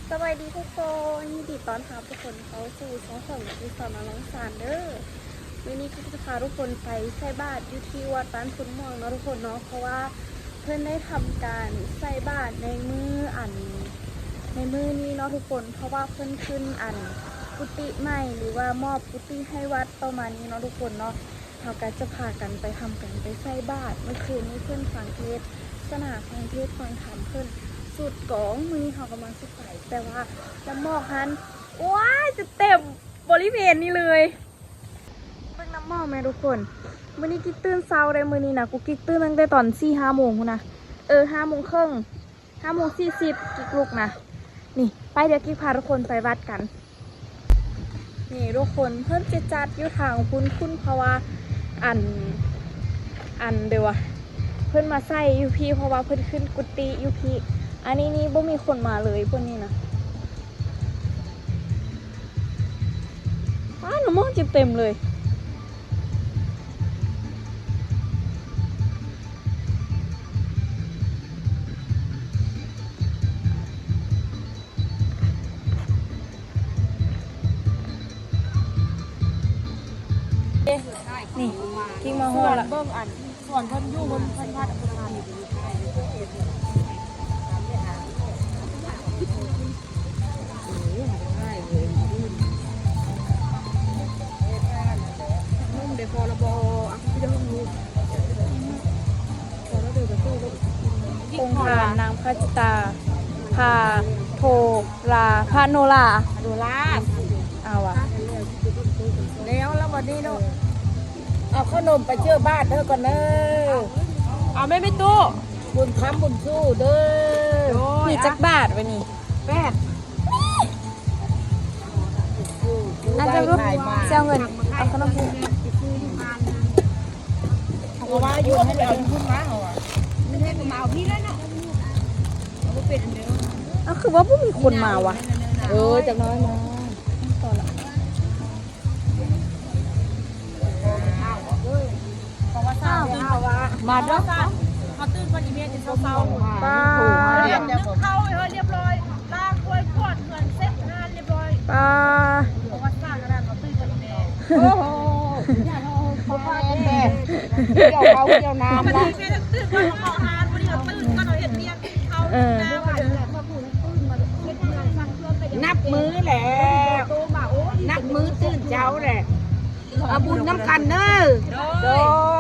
ສະບາຍດີທຸກຄົນ, ຍິນດີຕ້ອນຮັບທຸກຄົນເຂົ້າສູ່ຊ່ອງຂອງ Episode ນາລອງຊານເດີ. ມື້ນີ້ກໍຈະພາທຸກຄົນໄປໃສ່ບາດຢູ່ທີ່ວັດບ້ານໂພນມ່ວງເນາະທຸກຄົນເນາະ, ເພາະວ່າເພິ່ນໄດ້ທຳການໃສ່ບາດໃນມື້ອັນ ໃນມື້ນີ້ເນາະທຸກຄົນ, ເພາະວ່າເພິ່ນຂຶ້ນອັນກຸຕິໃໝ່ ຫຼືວ່າມອບກຸຕິໃຫ້ວັດປະມານນີ້ເນາະທຸກຄົນເນາະ. ເຮົາກໍຈະພາກັນໄປທຳການໄປໃສ່ບາດ. ເມື່ອຄືນນີ້ເພິ່ນຟັງເທດສະໜາ ຟັງເທດຟັງທຳເພິ່ນສູດກອງ. ມື້ນີ້ເຮົາກຳລັງຊິໄປ, ແຕ່ວ່ານ້ຳໝອກຫັ້ນ ໂອ້ຍ ຈະເຕັມບໍລິເວນນີ້ເລີຍ. ເບິ່ງນ້ຳໝອກແມ່ທຸກຄົນ. ມື້ນີ້ກິກຕື່ນເຊົ້າເດ້, ມື້ນີ້ນະ ກູກິກຕື່ນຕັ້ງແຕ່ຕອນສີ່ຫ້າໂມງພຸ້ນນະ, ເອີ ຫ້າໂມງເຄິ່ງ. ຫ້າໂມງສີ່ສິບ ກິກລຸກນະ. ນີ້ ໄປ ດຽວກິກພາທຸກຄົນໄປວັດກັນ. ນີ້ທຸກຄົນ ເພິ່ນຈະຈັດຢູ່ທາງພຸ້ນໆ ເພາະວ່າອັນ ອັນ ເດີວ່າ ເພິ່ນມາໃສ່ຢູ່ພີ້ ເພາະວ່າເພິ່ນຂຶ້ນກຸຕິຢູ່ພີ້. ອັນນີ້ນີ້ບໍ່ມີຄົນມາເລີຍ ພຸ້ນນີ້ນະ. ອ້າ ນ້ຳໝອກເຕັມເລີຍ. ນີ້ ກິກມາຮອດລະ. ເບິ່ງອັນ ສວນເພິ່ນຢູ່ ເພິ່ນ ເພິ່ນພັດເພິ່ນ ອົງຄານນາງພະຈິຕາ ພາໂທລາ ພາໂນລາ ໂນລາ ເອົາວະ ແລ້ວ ແລ້ວບັດນີ້ເນາະ. ເອົາຂະໜົມໄປເຈີບາດເດີກ່ອນເດີ. ເອົາແມ່ ແມ່ຕູ້ ບຸນຄຳບຸນຊູເດີ. ໂອ້ຍ ມີຈັກບາດວະນີ້? ແປດ. ອັນຈະລູກ ຊິເອົາເງິນ ເອົາຂະໜົມ. ເພາະວ່າຢູ່ເຮົາໄປເອົາຢູ່ພຸ້ນມາ ເຮົາວ່າ ມັນໃຫ້ມາເອົາພີ້ແລ້ວເນາະ. ເອົາບໍ່ເປັນເດີ. ເອົາ ຄືວ່າບໍ່ມີຄົນມາວະ? ເອີ ຈັກໜ້ອຍມາ. ມາເດີ. ເຮົາຕື່ນກ່ອນອີເມຈເຈົ້າເຊົາ. ປ້າ ເຮົາຮຽບຮ້ອຍ ລ້າງຖ້ວຍ ກວາດເຮືອນ ເຊັດຮ້ານຮຽບຮ້ອຍ. ປ້າ ເພາະວ່າສ້າງກະດານເຮົາຕື່ນກ່ອນອີເມຈ. ໂອ້ໂຫ ບໍ່ພາດແທ້. ກ່ຽວເຂົ້າກ່ຽວນ້ຳລະ. ຕື່ນກ່ອນເຮົາເຂົ້າຮ້ານ ມື້ນີ້ເຮົາຕື່ນກ່ອນ ເຮົາເຮັດວຽກ. ເອີ ນັບມື້ແຫຼະ ນັບມື້ຕື່ນເຊົ້າແຫຼະ. ເອົາບຸນນຳກັນເດີ. ໂດຍ ໂດ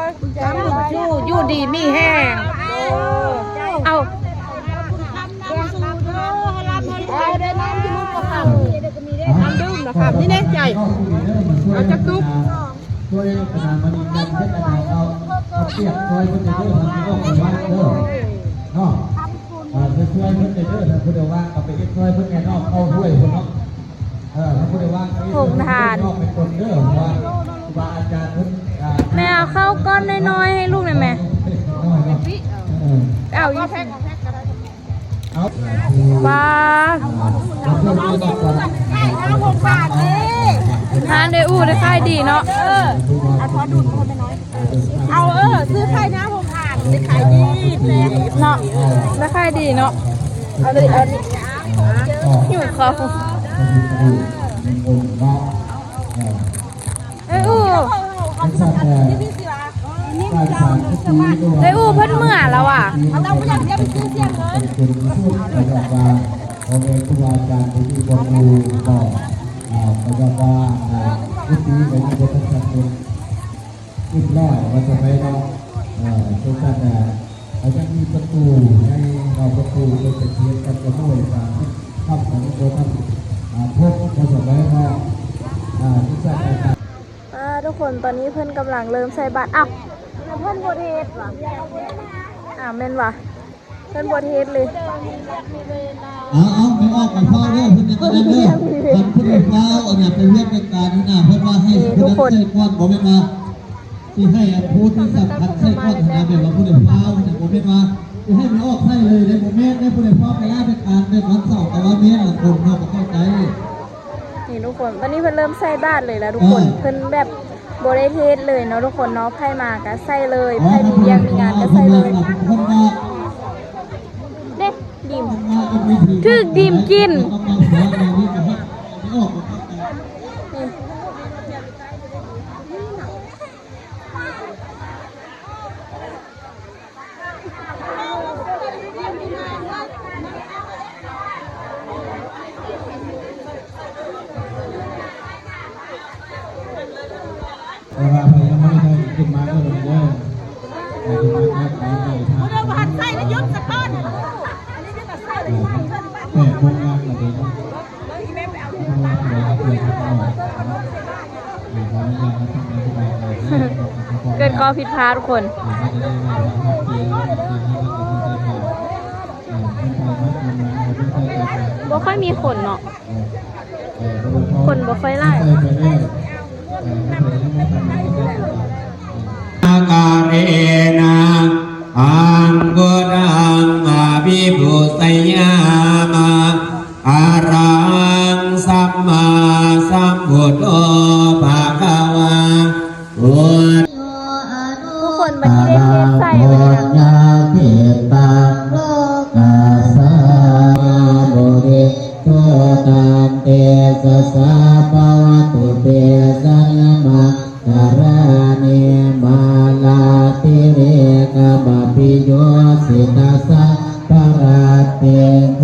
ຍ ຄຳບຸນຊູ ຢູ່ດີມີແຮງ. ເອົາ ເອົາ ໄດ້ນ້ຳຢູ່ ນ້ຳດື່ມນະຄຳ ນີ້ແນ່ໃຈ. ເອົາຈັກຕຸກ. ຊ່ວຍຄະນະມະນີຈັນເຮັດອັນນັ້ນເອົາ ເອົາປຽກຊ່ວຍເພິ່ນເດີ ເພິ່ນຊິອອກໄປວັດເດີເນາະ. ເອີ ຊ່ວຍເພິ່ນເດີ ຖ້າຜູ້ໃດວ່າງກໍໄປເຮັດຊ່ວຍເພິ່ນແດ່ເນາະ ເຂົ້າຫ້ວຍພຸ້ນເນາະ. ເອີ ຖ້າຜູ້ໃດວ່າງກໍເຮັດຊ່ວຍເພິ່ນເດີ ເນາະ ໄປຄົນເດີ ເພາະວ່າຄູບາອາຈານເພິ່ນ ອ່າ ແມ່ເອົາເຂົ້າກ້ອນນ້ອຍໆໃຫ້ລູກໜ່ອຍແມ່. ເອົາ ເອົາ ປາ ຮ້ານເອື້ອຍອູ້ໄດ້ຂາຍດີເນາະ. ເອີ ເອົາ ເອີ ຊື້ໄຂ່ນ້ຳຫົງຫານໄດ້ຂາຍດີເນາະ ໄດ້ຂາຍດີເນາະ. ເອົາເລີຍ ເອົາເລີຍ ຫິວເຂົ້າ. ເອື້ອຍອູ້ ເອື້ອຍອູ້ເພິ່ນເມືອແລ້ວຫວາ. ເປັນສູດກະບອກວ່າ ພໍ່ແມ່ຄູບາອາຈານບໍ່ມີບ່ອນຢູ່ບໍ? ອ່າ ກະບອກວ່າ ອ່າ ກຸຕິກະຍັງບໍ່ທັນສຳເລັດ ເປັນຮ້ອຍວ່າຊັ້ນໄປເນາະ. ເອີ ຈັ່ງຊັ້ນແຫຼະ ກະຍັງມີປະຕູໃນເນາະ ປະຕູເພິ່ນກະຊິເຮັດກັນກະໂມຍ ກະທຳກະຍັງບໍ່ທັນ ອ່າ ຄົບວ່າຊັ້ນໄປເນາະ. ອ່າ ຈັ່ງຊັ້ນແຫຼະ. ອ່າ ທຸກຄົນ ຕອນນີ້ເພິ່ນກຳລັງເລີ່ມໃສ່ບາດ. ອ້າວ ເພິ່ນບໍ່ເທດຫວາ? ອ້າວ ແມ່ນຫວາ? ເພິ່ນບໍ່ເທດເລີຍ. ເອົາ ເອົາ ໄປອອກໄປຟ້າວເດີ ເພິ່ນຍັງອັນນັ້ນເດີ. ຄັນຜູ້ໃດຟ້າວອັນນັ້ນໄປວຽກໄປການຢູ່ໜ້າ ເພິ່ນວ່າໃຫ້ຜູ້ນັ້ນໃສ່ກ່ອນ ບໍ່ແມ່ນວ່າຊິໃຫ້ອັນຜູ້ທີ່ສຳຄັນໃສ່ກ່ອນນະ. ແບບວ່າຜູ້ໃດຟ້າວນະ ບໍ່ແມ່ນວ່າຊິໃຫ້ໄປອອກໃສ່ເລີຍເດ້ ບໍ່ແມ່ນເດ້. ຜູ້ໃດຟ້າວໄປລາໄປການ ແບບວັນເສົາ ແຕ່ວ່າແມ່ນລະຄົນເນາະ ກໍເຂົ້າໃຈ. ນີ້ທຸກຄົນ ຕອນນີ້ເພິ່ນເລີ່ມໃສ່ບາດເລີຍແລ້ວທຸກຄົນ. ເອີ ເພິ່ນແບບບໍ່ໄດ້ເທດເລີຍເນາະທຸກຄົນເນາະ. ໃຜມາກະໃສ່ເລີຍ ໃຜມີວຽກມີງານກະໃສ່ເລີຍເດ້. ດີ ຖືກດີມກິນ. ເວລາໃຜຍັງບໍ່ໄດ້ ຂຶ້ນມາເດີ ເດີ ຂຶ້ນມາ ເດີ ພັດໃສ່ລະຢຸດສະກ່ອນ ແປດໂມງງາມລະເດີ. ເກີດຂໍ້ຜິດພາດທຸກຄົນ ບໍ່ຄ່ອຍມີຄົນເນາະ ຄົນບໍ່ຄ່ອຍຫຼາຍ. ກາເຣນະ ອັງຄຸດທັງ ອະວິພຸດສະຍາມະ ອະລະຫັງ ສຳມາສຳພຸດໂທ ພະຄະວາ ໂອ ທຸກຄົນ ບັດນີ້ໄດ້ເທໃສ່ ບັດນີ້ນະ ຍາທິຕັງ ໂລກັດສາ ໂມເດ ໂທ ຕັນເຕຊະສາ ພະວະຕຸເຕ ຊະຍະມັງຄະລານິ ມາລາທິເລກະມະພິໂຍສິຕະສັບພະລັດຕິງ ໂຄ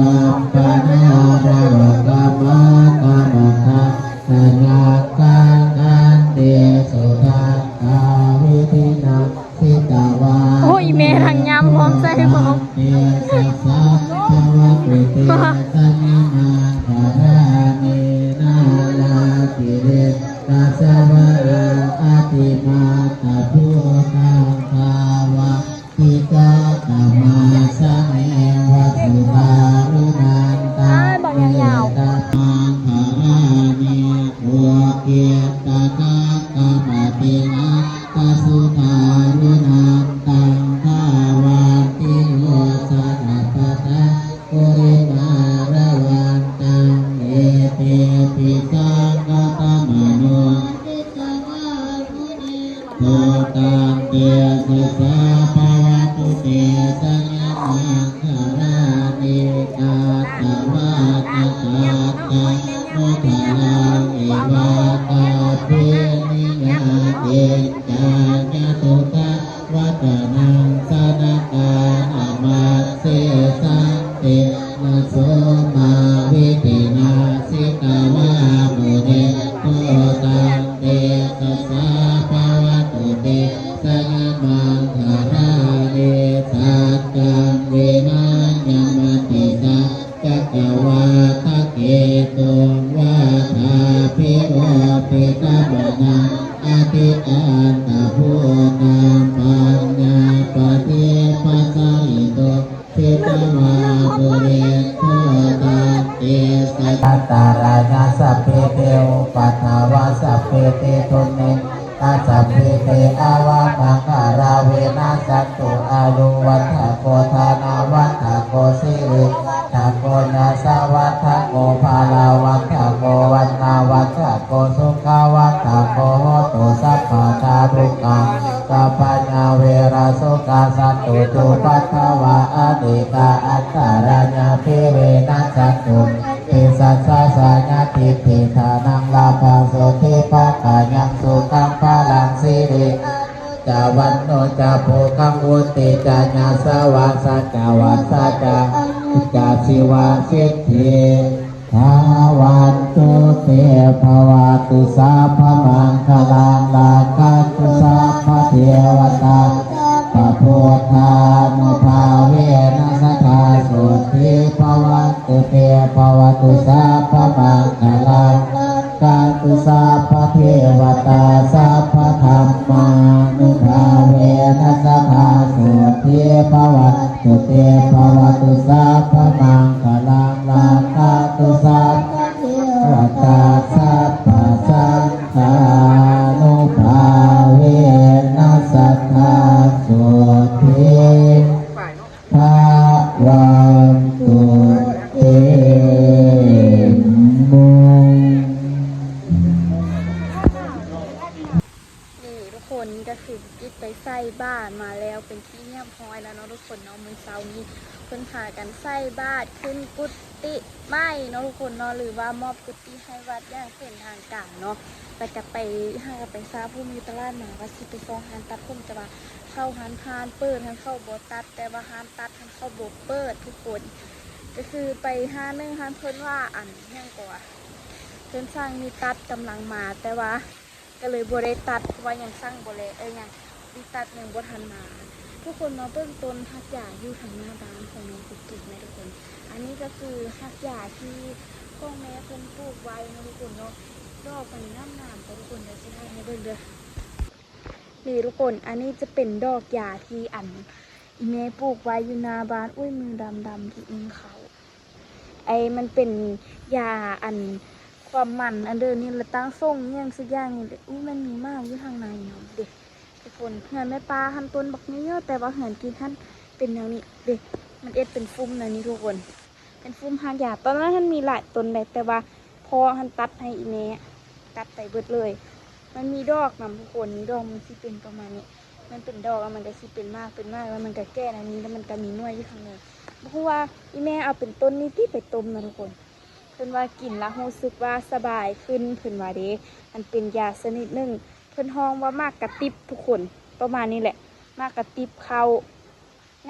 ລັມປະນາຣະວະກະມະຄະມະຄະ ຊະຍັກຄັງ ຂັນຕິສຸທັດຖາ ວິທິນາ ສິຕະວາ ໂອ້ຍ ແມ່ທັງຍຳພ້ອມໃສ່ພ້ອມ ເຕຊະສັບພະວັດຕຸເຕ ຊະຍະມັງຄະລານິ ນາລາທິເລກະສະວະລາ ອະຕິມັດຕະພູຕັງ ທາວະ ຕິກະຕະມາສະເນວະສຸທາລຸນັນຕັງ ເມຕຕາມັງຄະລານິ ໂອກິດຕະຈັກກະປະຕິນັນຕະສຸທາລຸນັນຕັງ ທາວັນຕິໂຍຊະນະປະທັງ ປຸລິມາລະວັນຕັງ ເອເຕປິສັງຄະຕະມະໂນ ໂທ ຕັນເຕຊະສາ ພະວະຕຸເຕ ຊະຍະມັງຄະລານິ ກາຕະວາຕະກັດຕານຸພາລັງ ເອວະຕາປິນິຍາ ກິນຈາຍະຕຸຕະ ວັດຕະນັງ ສະນະການະມັດເສ ສັນຕິນະໂສມາ ວິທິນາ ສິກຂະວາ ມຸນີ ໂທ ຕັນເຕຊະສາ ພະວະຕຸເຕ ຊະຍະມັງຄະລານິ ສັດຈັງ ວິນະຍະມະຕິ ສັດ ຈັກກະວາທະເກຕຸງ ວາທາພິໂຣປິຕະມະນັງ ອະທິອັນຕະພູຕັງ ປັນຍາປະຕິປັດສະລິໂຕ ສິກຂະວາ ປຸລິໂຕ ຕັນເຕສະ ອັນຕະລາຍະ ສັບພິຕິ ອຸປັດຖະວະ ສັບພິຕິ ທຸມມິ ນະ ສັບພິຕິ ອະວະມັງຄະລາ ວິນະສະຕຸ ອາຍຸວັດຖະໂກ ທະນະວັດຖະໂກ ສິລິວັດຖະໂກ ຍະສະວັດຖະໂກ ພະລະວັດຖະໂກ ວັນນະວັດຖະໂກ ສຸຂະວັດຖະໂກ ໂຫຕຸ ສັບພະທາ ທຸກຂະສັບພະຍາ ເວລະໂສກະ ສັນຕຸ ທຸປັດຖະວາ ອະເນກາ ອັນຕະລາຍາ ພິເວນະ ສັນຕຸ ຕິສັດສາ ສະຍາທິດຖິ ທານັງ ລາພັງ ໂສທິ ພະກະຍັງ ສຸຂັງ ພະລັງ ສິລິ ອາຍຸ ຈະ ວັນໂນ ຈະ ໂພຄັງ ວຸດຕິ ຈະ ຍະສະວະ ສັດຈະ ວັດສະ ຈະ ອາຍຸ ຈະ ຊີວະ ສິດທິ ທາວັນຕຸ ເຕ ພະວະຕຸ ສັບພະມັງຄະລັງ ລັກຂັນຕຸ ສັບພະເທວະຕາ ສັບພະພຸດທານຸພາເວນະ ສະທາ ໂສດຖີ ພະວັນຕຸ ເຕ ພະວະຕຸ ສັບພະມັງຄະລັງ ລັກຂັນຕຸ ສັບພະເທວະຕາ ສັບພະທຳມານຸພາເວນະ ສະທາ ໂສດຖີ ພະວັນຕຸ ເຕ ພະວະຕຸ ສັບພະມັງຄະລັງ ລັກຂັນຕຸ ສັບພະເທວະຕາ ສັບພະສັງຄານຸພາເວນະ ສະທາ ໂສດຖີ ພະວັນຕຸ ເຕ ມຸງ. ນີ້ທຸກຄົນ ນີ້ກໍຄືກິດໄປໃສ່ບາດມາແລ້ວ ເປັນທີ່ຮຽບຮ້ອຍແລ້ວເນາະທຸກຄົນເນາະ. ມື້ເຊົ້ານີ້ເພິ່ນພາກັນໃສ່ບາດຂຶ້ນກຸຕິໃໝ່ເນາະທຸກຄົນເນາະ ຫຼືວ່າມອບກຸຕິໃຫ້ວັດຢ່າງເປັນທາງການເນາະ. ແລ້ວກໍໄປ ຫາກໍໄປຊາບພຸ້ນ ຢູ່ຕະຫຼາດມາວ່າຊິໄປຊອກຮ້ານຕັດຜົມ ແຕ່ວ່າເຂົ້າຮ້ານ ຮ້ານເປີດຫັ້ນເຂົາບໍ່ຕັດ ແຕ່ວ່າຮ້ານຕັດຫັ້ນເຂົາບໍ່ເປີດທຸກຄົນ. ກໍຄືໄປຮ້ານໜຶ່ງຫັ້ນ ເພິ່ນວ່າອັນຫຍັງກໍວ່າ ເພິ່ນສັ່ງມີຕັດກຳລັງມາ ແຕ່ວ່າ ກໍເລີຍບໍ່ໄດ້ຕັດ ເພາະວ່າຍັງສັ່ງບໍ່ແລ້ວ ເອີ ຍັງ ມີຕັດຍັງບໍ່ທັນມາ. ທຸກຄົນມາເບິ່ງຕົ້ນຮາກຢາຢູ່ທາງໜ້າບ້ານຂອງນ້ອງກຸກກິກນະທຸກຄົນ. ອັນນີ້ກໍຄືຮາກຢາທີ່ຂອງແມ່ເພິ່ນປູກໄວ້ເນາະທຸກຄົນເນາະ. ດອກມັນງາມໆ ເດີທຸກຄົນ ດຽວຊິຖ່າຍໃຫ້ເບິ່ງເດີ. ນີ້ທຸກຄົນ ອັນນີ້ຈະເປັນດອກຢາທີ່ອັນ ອີ່ແມ່ປູກໄວ້ຢູ່ໜ້າບ້ານ. ອຸ້ຍ ມືດຳໆ ທີ່ໜຶ່ງເຂົ້າ. ໄອ້ມັນເປັນຢາອັນຄວາມມັນອັນເດີນີ້ລະ ຕັ້ງສົ່ງອີ່ຫຍັງສັກຢ່າງນີ້ແຫຼະ. ອຸ້ຍ ມັນມີໝາກຢູ່ທາງໃນເນາະເດ ທຸກຄົນ. ເຮືອນແມ່ປ້າຫັ້ນຕົ້ນບັກໃຫຍ່ຢູ່ ແຕ່ວ່າເຮືອນກີກຫັ້ນເປັນແນວນີ້ເດ ມັນເຮັດເປັນຟຸມແນວນີ້ທຸກຄົນ ເປັນຟຸມຮາກຢາ. ຕອນນັ້ນຫັ້ນມີຫຼາຍຕົ້ນເດ ແຕ່ວ່າພໍ່ຫັ້ນຕັດໃຫ້ອີ່ແມ່ ຕັດໄປເບິດເລີຍ. ມັນມີດອກນຳທຸກຄົນ ດອກມັນຊິເປັນປະມານນີ້ ມັນເປັນດອກ ແລ້ວມັນກໍຊິເປັນໝາກ ເປັນໝາກ ແລ້ວມັນກໍແກ່ແນວນີ້ ແລ້ວມັນກໍມີໜ່ວຍຢູ່ຂ້າງໃນ. ບໍ່ຮູ້ວ່າອີ່ແມ່ເອົາເປັນຕົ້ນນີ້ຕິໄປຕົ້ມນະທຸກຄົນ. ເພິ່ນວ່າກິນແລ້ວຮູ້ສຶກວ່າສະບາຍຂຶ້ນ ເພິ່ນວ່າເດ. ມັນເປັນຢາຊະນິດໜຶ່ງ ເພິ່ນຮ້ອງວ່າໝາກກະຕິບທຸກຄົນ ປະມານນີ້ແຫຼະ ໝາກກະຕິບເຂົ້າ.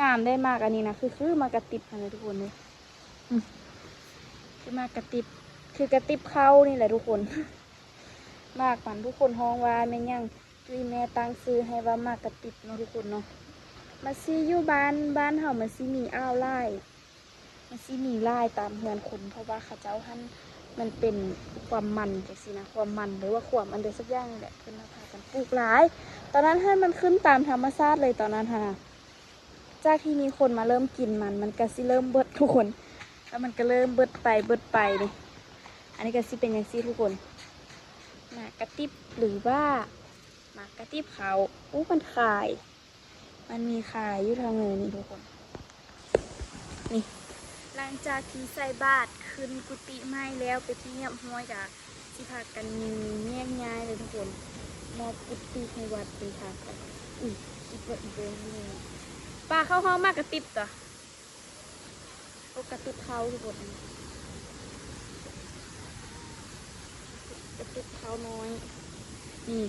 ງາມເດ້ໝາກອັນນີ້ນະ ຄື ຄືໝາກກະຕິບຫັ້ນນະທຸກຄົນເອີຍ. ອືມ ຄືໝາກກະຕິບ ຄືກະຕິບເຂົ້ານີ້ແຫຼະທຸກຄົນ. ໝາກມັນທຸກຄົນຮ້ອງວ່າແມ່ນຫຍັງ? ຈຸ້ຍແມ່ຕັ້ງຊື່ໃຫ້ວ່າໝາກກະຕິບເນາະທຸກຄົນເນາະ. ມັນຊິຢູ່ບ້ານ ບ້ານເຮົາມັນຊິມີອ່າວຫຼາຍ ມັນຊິມີຫຼາຍຕາມເຮືອນຄົນ ເພາະວ່າເຂົາເຈົ້າຫັ້ນມັນເປັນຄວາມມັນຈັ່ງຊີ້ນະ ຄວາມມັນ ຫຼືວ່າຄວາມອັນໃດສັກຢ່າງນີ້ແຫຼະ ເພິ່ນມາພາກັນປູກຫຼາຍ. ຕອນນັ້ນຫັ້ນມັນຂຶ້ນຕາມທຳມະຊາດເລີຍ ຕອນນັ້ນຫັ້ນນະ. ຈາກທີ່ມີຄົນມາເລີ່ມກິນມັນ ມັນກະຊິເລີ່ມເບິດທຸກຄົນ ແລ້ວມັນກະເລີ່ມເບິດໄປ ເບິດໄປນີ້. ອັນນີ້ກະຊິເປັນຈັ່ງຊີ້ທຸກຄົນ ໝາກກະຕິບ ຫຼືວ່າໝາກກະຕິບເຂົ້າ. ໂອ້ ມັນຂາຍ ມັນມີຂາຍຢູ່ທາງເນີນນີ້ທຸກຄົນ. ນີ້ ຫຼັງຈາກທີ່ໃສ່ບາດຂຶ້ນກຸຕິໃໝ່ແລ້ວເປັນທີ່ຮຽບຮ້ອຍ ກະຊິພາກັນແຍກຍ້າຍເລີຍທຸກຄົນ ມອບກຸຕິໃຫ້ວັດເປັນທາງການ. ອຸ້ຍ ຄິດວ່າອີເບິ່ງນີ້ ປາເຂົ້າຫ້ອງໝາກກະຕິບຕົວະ. ໂອ ກະຕິບເຂົ້າທຸກຄົນ ກະຕິບເຂົ້ານ້ອຍ. ນີ້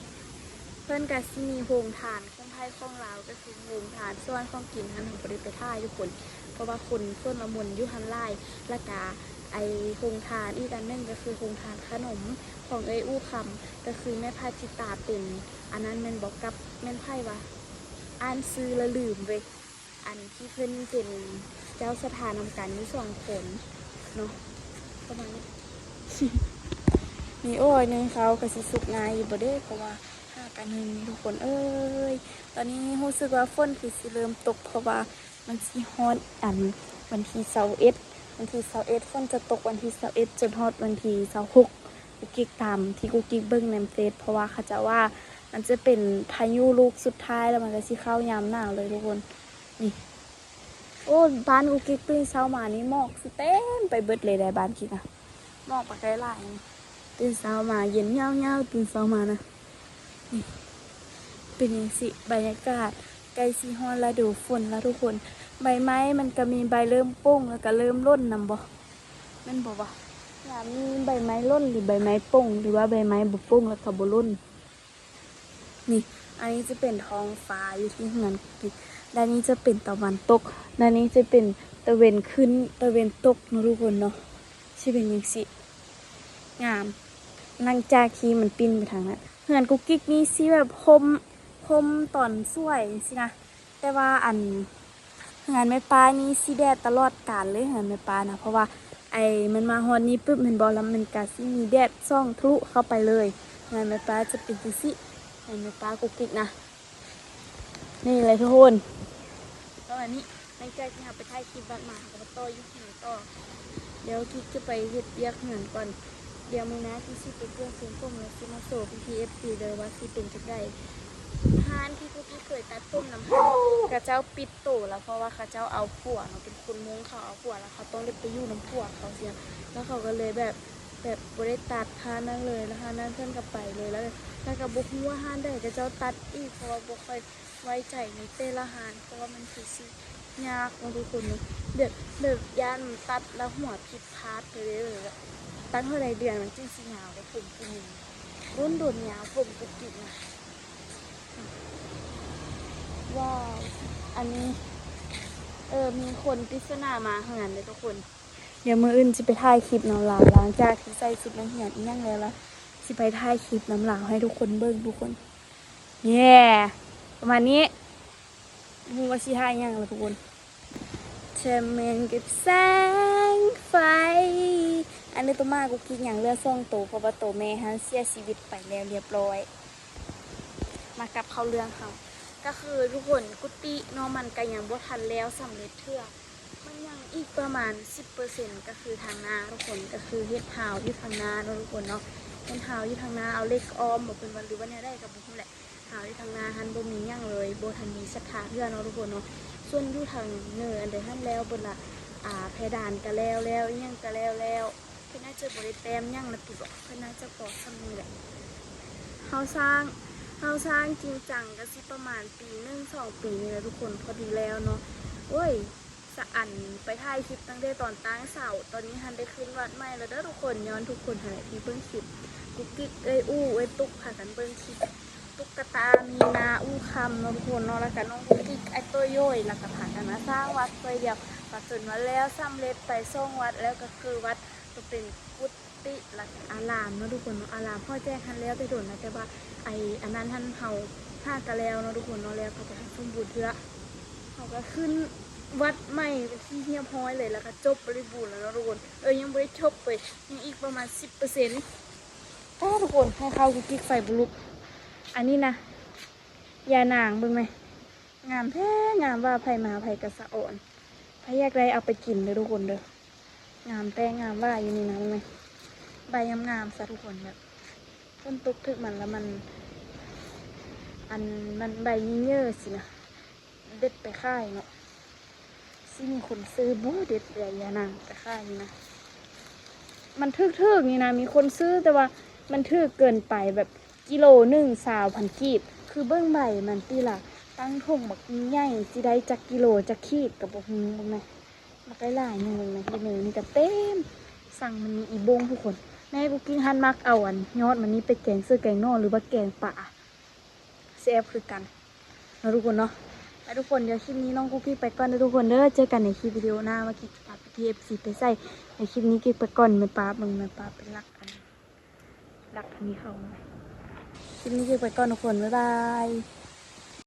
ເພິ່ນກະຊິມີໂຮງທານຂອງໃຜຂອງລາວ ກະຄືໂຮງທານ ສ່ວນຂອງກິນຫັ້ນ ເຮົາບໍ່ໄດ້ໄປຖ່າຍທຸກຄົນ ເພາະວ່າຄົນຊົນລະມົນຢູ່ຫັ້ນຫຼາຍ. ລະກະໄອ້ໂຮງທານອີກອັນໜຶ່ງ ກະຄືໂຮງທານຂະໜົມຂອງເອື້ອຍອູ້ຄຳ ກະຄືແມ່ພາຈິຕາເປັນອັນນັ້ນແມ່ນບໍ່ ກັບແມ່ນໃຜວະ ອ່ານຊື່ລະລືມເວີຍ. ອັນທີ່ເພິ່ນເປັນເຈົ້າສັດທານຳກັນຢູ່ສອງຄົນເນາະ ປະມານນີ້. ນີ້ ໂອ້ຍ ໜຶ່ງເຂົ້າກະຊິສຸກງ່າຍຢູ່ບໍ່ເດ ເພາະວ່າຫາກະໜຶ່ງນີ້ທຸກຄົນເອີຍ. ຕອນນີ້ຮູ້ສຶກວ່າຝົນຄືຊິເລີ່ມຕົກ ເພາະວ່າມັນຊິຮອດອັນວັນທີຊາວເອັດ ວັນທີຊາວເອັດ ຝົນຈະຕົກວັນທີຊາວເອັດ ຈົນຮອດວັນທີຊາວຫົກ ກຸກກິກ ຕາມທີ່ກຸກກິກເບິ່ງໃນເຟສ ເພາະວ່າເຂົາເຈົ້າວ່າມັນຈະເປັນພາຍຸລູກສຸດທ້າຍ ແລ້ວມັນກະຊິເຂົ້າຍາມໜາວເລີຍທຸກຄົນ. ນີ້ ໂອ້ ບ້ານກຸກກິກຕື່ນເຊົ້າມານີ້ໝອກຊິເຕັມໄປເບິດເລີຍໄດ໋ ບ້ານກິກນະ ໝອກບັກໄດ້ຫຼາຍ. ຕື່ນເຊົ້າມາເຢັນຍາວໆ ຕື່ນເຊົ້າມານະ. ນີ້ ເປັນຈັ່ງຊີ້ ບັນຍາກາດໃກ້ຊິຮອດລະດູຝົນແລ້ວທຸກຄົນ. ໃບໄມ້ມັນກະມີໃບເລີ່ມປົ່ງ ແລ້ວກະເລີ່ມຫຼົ່ນນຳບໍ ແມ່ນບໍ່ວະ? ຍາມນີ້ໃບໄມ້ຫຼົ່ນ ຫຼື ໃບໄມ້ປົ່ງ ຫຼືວ່າໃບໄມ້ບໍ່ປົ່ງ ແລ້ວກະບໍ່ຫຼົ່ນ. ນີ້ ອັນນີ້ຈະເປັນທ້ອງຟ້າຢູ່ທີ່ເຮືອນກຸກກິກ. ດ້ານນີ້ຈະເປັນຕາເວັນຕົກ ດ້ານນີ້ຈະເປັນຕາເວັນຂຶ້ນ ຕາເວັນຕົກເນາະທຸກຄົນເນາະ. ຊິເປັນຈັ່ງຊີ້ ງາມ. ຫຼັງຈາກທີ່ມັນປິ່ນໄປທາງນັ້ນ ເຮືອນກຸກກິກນີ້ຊິແບບຮົ່ມ ຮົ່ມຕອນສວຍຊີ້ນະ. ແຕ່ວ່າອັນເຮືອນແມ່ປ້ານີ້ຊິແດດຕະຫຼອດການເລີຍ ເຮືອນແມ່ປ້ານະ ເພາະວ່າໄອ້ມັນມາຮອດນີ້ປຶບແມ່ນບໍ່ ແລ້ວມັນກະຊິມີແດດສ່ອງທະລຸເຂົ້າໄປເລີຍ. ເຮືອນແມ່ປ້າຈະເປັນຈັ່ງຊີ້ ເຮືອນແມ່ປ້າກຸກກິກນະ. ນີ້ແຫຼະທຸກຄົນ ປະມານນີ້. ຫຼັງຈາກທີ່ເຮົາໄປຖ່າຍຄລິບວັດມາ ເຮົາກໍມາຕໍ່ຢູ່ເຮືອນຕໍ່. ດຽວກິກຈະໄປເຮັດວຽກເຮືອນກ່ອນ ດຽວມື້ໜ້າກິກຊິໄປປ່ຽນຊົງຜົມ ແລ້ວຊິມາໂຊພີ່ໆ ເອັຟຊີ ເດີວ່າຊິເປັນຈັ່ງໃດ. ຮ້ານທີ່ພວກກິກເຄີຍຕັດຜົມນຳຫັ້ນ ເຂົາເຈົ້າປິດໂຕແລ້ວ ເພາະວ່າເຂົາເຈົ້າເອົາຜົວເນາະ ເປັນຄົນມົ້ງ ເຂົາເອົາຜົວແລ້ວ ເຂົາຕ້ອງໄດ້ໄປຢູ່ນຳຜົວເຂົາຊີ້ນະ ແລ້ວເຂົາກໍເລີຍແບບ ແບບບໍ່ໄດ້ຕັດຮ້ານນັ້ນເລີຍ ແລ້ວຮ້ານນັ້ນເພິ່ນກໍໄປເລີຍ ແລ້ວ ແລ້ວກໍບໍ່ຮູ້ວ່າຮ້ານໃດເຂົາເຈົ້າຕັດອີກ ເພາະວ່າບໍ່ຄ່ອຍ ໄວ້ໃຈໃນແຕ່ລະຮ້ານ ເພາະວ່າມັນຄືຊິຍາກເນາະທຸກຄົນເນາະ ແບບ ແບບຢ້ານມັນຕັດແລ້ວຫົວຜິດພາດໄປເລີຍ ແບບ ຕັ້ງເທົ່າໃດເດືອນມັນຈຶ່ງຊິຍາວ ແບບຜົມຜູ້ຍິງດົນໆຍາວ ຜົມກຸກກິກນະ. ວ້າວ ອັນນີ້ ເອີ ມີຄົນປິດສະໜາມາເຮືອນເດ້ທຸກຄົນ. ດຽວມື້ອື່ນຊິໄປຖ່າຍຄລິບນຳລາວ ຫຼັງຈາກທີ່ໃສ່ຊຸດນັກຮຽນອີ່ຫຍັງແລ້ວລະ ຊິໄປຖ່າຍຄລິບນຳລາວໃຫ້ທຸກຄົນເບິ່ງທຸກຄົນ. ເຢ້ ປະມານນີ້ ບໍ່ຮູ້ວ່າຊິຖ່າຍຫຍັງລະທຸກຄົນ. ແຊມແມງເກັບແສງໄຟ ອັນນີ້ໂຕໝາກຸກກິກຫຍັງເຫຼືອສອງໂຕ ເພາະວ່າໂຕແມ່ຫັ້ນເສຍຊີວິດໄປແລ້ວລຽບລ້ອຍ. ມາກັບເຂົ້າເລື່ອງເຮົາ ກະຄືທຸກຄົນ ກຸຕິເນາະ ມັນກະຍັງບໍ່ທັນແລ້ວສຳເລັດເທື່ອ ມັນຍັງອີກປະມານສິບເປີເຊັນ ກະຄືທາງໜ້າທຸກຄົນ ກະຄືເຮັດຮາວຢູ່ທາງໜ້າເນາະທຸກຄົນເນາະ ເຮັດຮາວຢູ່ທາງໜ້າ ເອົາເຫຼັກອ້ອມບໍ່ ເພິ່ນວ່າ ຫຼືວ່າແນວໃດກະບໍ່ຮູ້ແຫຼະ. ຮາວຢູ່ທາງໜ້າຫັ້ນບໍ່ມີຫຍັງເລີຍ ບໍ່ທັນມີສັດທາເທື່ອເນາະທຸກຄົນເນາະ. ສ່ວນຢູ່ທາງເໜືອອັນໃດຫັ້ນແລ້ວເບິດລະ ອາ ເພດານກະແລ້ວແລ້ວ ອີ່ຫຍັງກະແລ້ວແລ້ວ ເພິ່ນໜ້າຈະບໍ່ໄດ້ແຕ້ມຫຍັງລະຕິບໍ ເພິ່ນໜ້າຈະພໍສ່ຳນີ້ແຫຼະ. ເຮົາສ້າງ ເຮົາສ້າງຈິງຈັງກະຊິປະມານປີໜຶ່ງສອງປີນີ້ແຫຼະທຸກຄົນ ພໍດີແລ້ວເນາະ. ໂອ້ຍ ສະອັນໄປຖ່າຍຄລິບຕັ້ງແຕ່ຕອນຕັ້ງເສົາ ຕອນນີ້ຫັ້ນໄດ້ຂຶ້ນວັດໃໝ່ແລ້ວເດີທຸກຄົນ ຍ້ອນທຸກຄົນຫັ້ນແຫຼະທີ່ເບິ່ງຄລິບ ກຸກກິກ ເອື້ອຍອູ້ ເອື້ອຍຕຸກ ພາກັນເບິ່ງຄລິບ ຕຸກກະຕາ ມີນາ ອູ້ຄຳເນາະທຸກຄົນເນາະ ແລ້ວກະນ້ອງກຸກກິກ ອ້າຍໂຕໂຢຍ ແລ້ວກະພາກັນມາສ້າງວັດຊ່ວຍດຽວ ກະຈົນວ່າແລ້ວສຳເລັດໄປສອງວັດແລ້ວ ກະຄືວັດກະເປັນກຸຕິ ແລ້ວກະອາລາມເນາະທຸກຄົນເນາະ ອາລາມ ເຮົາແຈ້ງຫັ້ນແລ້ວແຕ່ດົນແລ້ວ ແຕ່ວ່າໄອ້ອັນນັ້ນຫັ້ນເຮົາຫາກະແລ້ວເນາະທຸກຄົນເນາະ ແລ້ວກະບໍ່ທັນສົມບູນເທື່ອ. ເຮົາກະຂຶ້ນວັດໃໝ່ເປັນທີ່ຮຽບຮ້ອຍເລີຍ ແລ້ວກະຈົບບໍລິບູນແລ້ວເນາະທຸກຄົນ. ເອີ ຍັງບໍ່ໄດ້ຈົບເວີຍ ຍັງອີກປະມານສິບເປີເຊັນ. ອ້າ ທຸກຄົນ ໃຫ້ເຂົ້າກຸກກິກໄຟບໍ່ລຸກ ອັນນີ້ນະ ຍານາງ ເບິ່ງແມ ງາມແທ້ງາມວ່າ ໃຜມາໃຜກະສະອອນ ໃຜຢາກໄດ້ເອົາໄປກິນເດີທຸກຄົນເດີ. ງາມແທ້ງາມວ່າຢູ່ນີ້ນະ ເບິ່ງແມ ໃບງາມໆຊະທຸກຄົນ ແບບຝົນຕົກຖືກມັນລະມັນ ອັນ ມັນໃບເຍີ່ໆຊີ້ນະ ເດັດໄປຂາຍເນາະ. ຊິມີຄົນຊື້ບໍ່ ເດັດໃບຍານາງໄປຂາຍນີ້ນະ ມັນຖືກໆນີ້ນະ ມີຄົນຊື້ ແຕ່ວ່າມັນຖືກເກີນໄປ ແບບກິໂລໜຶ່ງຊາວພັນກີບ ຄືເບິ່ງໃບມັນຕິລະ ຕັ້ງຖົງບັກໃຫຍ່ ຊິໄດ້ຈັກກິໂລຈັກຂີດກະບໍ່ຮູ້ ເບິ່ງນະ ບັກຫຼາຍໆໜຶ່ງເບິ່ງນະ ຢູ່ໃນນີ້ກະເຕັມ ສັງມັນມີອີ່ບົ້ງທຸກຄົນ. ແມ່ກຸກກິກຫັ້ນມັກເອົາອັນຍອດມັນນີ້ໄປແກງເສືອແກງໜໍ່ ຫຼືວ່າແກງປາ ແຊບຄືກັນເນາະທຸກຄົນເນາະ. ໄປທຸກຄົນ ດຽວຄລິບນີ້ນ້ອງກຸກກິກໄປກ່ອນເດີທຸກຄົນເດີ ເຈີກັນໃນຄລິບວິດີໂອໜ້າ ວ່າກິກຈະພາພີ່ໆເອັຟຊີໄປໃສ. ໃນຄລິບນີ້ກິກໄປກ່ອນ ແມ່ປ້າເບິ່ງ ແມ່ປ້າເປັນຫຼັກອັນ ຫຼັກອັນນີ້ເຂົ້າມາ. ຄລິບນີ້ກິກໄປກ່ອນທຸກຄົນ ບາຍບາຍ.